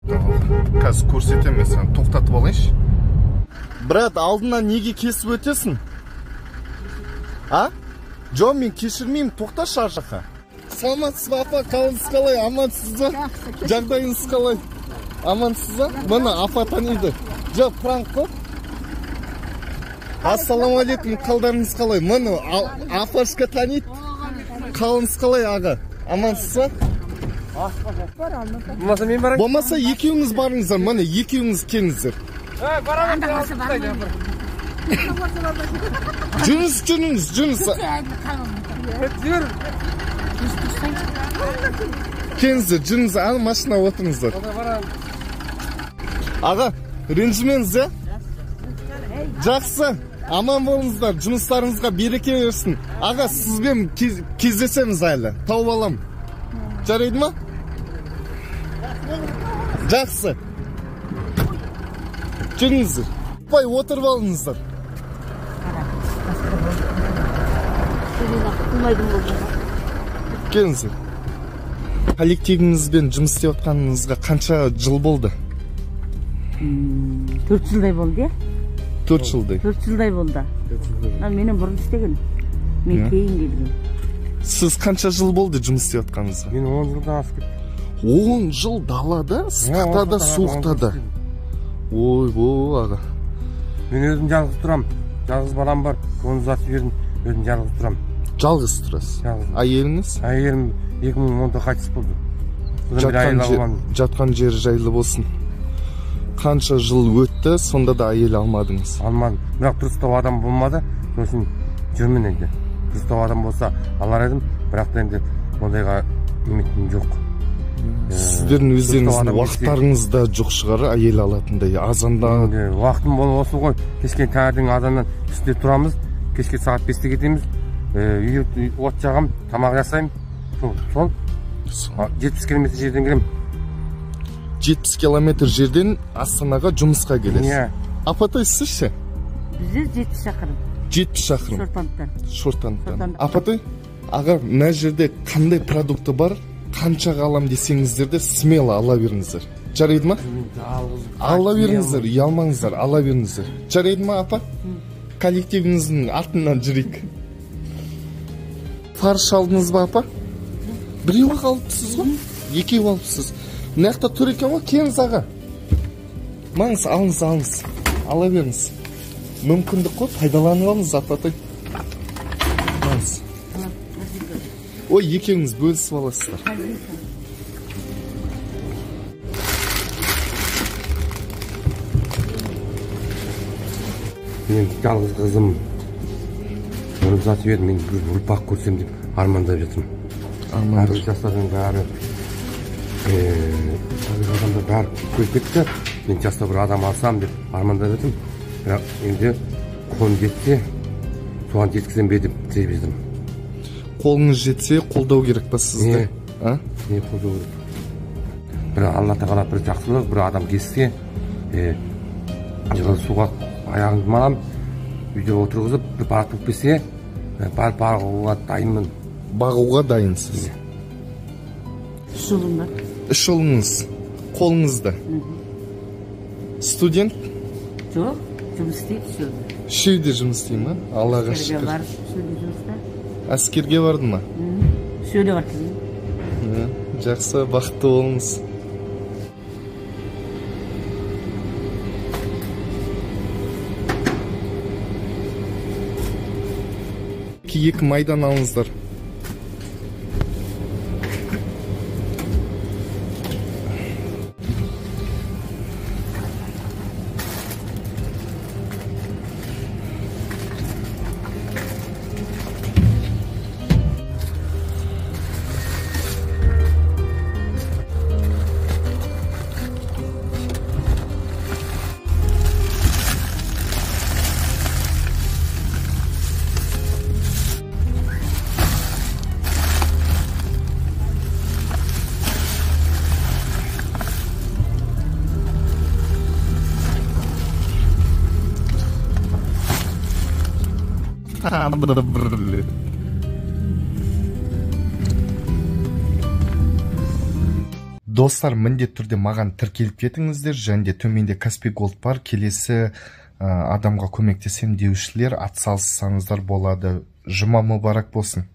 Қазір көрсетемін мен саған, тоқтатып алайыншы. Брат, алдынан неге кесіп өтесің? А? Жоқ, мен кешірмеймін, тоқташы ар жаққа. Саламатсыз ба, апа, қалыңыз қалай, амансыз ба? Жағдайыңыз қалай? Амансыз ба? Міне, апа таниды. Жоқ, пранк қой. Ассалаумағалейкум, қалдарыңыз қалай? Міне, апашка таниды. Қалыңыз қалай, аға? Амансыз ба? Болмаса мен барайын. Болмаса екеуіңіз барыңыздар, міне, екеуіңіз келіңіздер. Жүріңіз, жүріңіз, жүріңіз. Келіңіздер, жүріңіз, ана машинаға отырыңыздар. Аға, ренжімеңіз, ә? Жақсы, аман болыңыздар, жұмыстарыңызға береке берсін. Аға, сізбен кездесеміз әлі, тауып алам. Жарайды ма? Жақсы. Жүріңіздер. Апай, отырып алыңыздар. Келіңіздер. Коллективіңізбен жұмыс істеп жатқаныңызға қанша жыл болды? 4 жылдай болды, иә? 4 жылдай. 4 жылдай болды. Менен бұрын істеген. Мен кейін келгем. Сіз қанша жыл болды жұмыс істеп жатқаныңызға? Мен 10 жылдан асып кетті. 10 жыл далада, ыстықта да, суықта да. Ойбой, аға. Мен өзім жалғыз тұрамын. Жалғыз балам бар, оны ұзатып жібердім. Өзім жалғыз тұрамын. Жалғыз тұрасыз? Жалғыз. Әйеліңіз? Әйелім 2010-да қайтыс болды. Жатқан жері жайлы болсын. Қанша жыл өтті, сонда да әйел алмадыңыз? Алмадым. Бірақ дұрыстау адам болмады. Сосын жүрмін енді. Дұрыстау адам болса алар едім, бірақ та енді ондайға үмітім жоқ. Сіздердің өздеріңіздің уақыттарыңыз да жоқ шығар әйел алатындай. Азанда уақытым осы ғой. Кешке таңертең азаннан үстінде тұрамыз, кешке сағат 5-те кетеміз. Үйге от жағам, тамақ жасаймын. Сол 70 километр жерден келемін. 70 километр жерден Астанаға жұмысқа келесіз. Иә. Апатай, сіз ше? Бізде 70 шақырым. 70 шақырым. Шортандыдан. Шортандыдан. Апатай, аға, мына жерде қандай продукты бар? Қаншаға алам десеңіздер де смело ала беріңіздер. Жарайды ма? Ала беріңіздер, ұялмаңыздар, ала беріңіздер. Жарайды ма, апа? Коллективіңіздің артынан жүрейік. Фарш алдыңыз ба, апа? Біреу ақ алыпсыз ғой? Екеу алыпсыз. Мына жақта тұр екен ғой, келіңіз, аға. Маңыз, алыңыз, алыңыз. Ала беріңіз. Мүмкіндік қой, пайдаланып алыңыз, апатай. Маңыз. Ой, екеуіңіз бөлісіп аласыздар. Мен жалғыз қызым. Оны ұзатып жібердім. Мен бір ұрпақ көрсем деп армандап жатырмын. Әрбір жастардың бәрі, әрбір адамдар бәрі көріп кетті. Мен жаста бір адам алсам деп армандап жатырмын. Бірақ енді қолым жетсе, соған жеткізем бе деп тілеп жатырмын. Қолыңыз жетсе, қолдау керек па сізді? Не, қолдау керек. Бір Алла тағала бір жақсылық, бір адам келсе, жылы суға аяғымды малам, үйде отырғызып, бір барақ болып келсе, барып бағуға дайынмын. Бағуға дайынсыз? 3 ұлым бар. 3 ұлыңыз, қолыңызда. Студент? Жоқ, жұмыс істейді үшеуі. Үшеуі де жұмыс істей ма? Аллаға шүкір. Әскерге барып, үшеуі де жұмыста. Әскерге барды ма? Үшеуі де барып келген. Жақсы, бақытты болыңыз. Екі майдан алыңыздар. Достар, міндетті түрде маған тіркеліп кетіңіздер және де төменде Каспи Голд бар. Келесі адамға көмектесем деушілер атсалыссаңыздар болады. Жұма мүбарак болсын.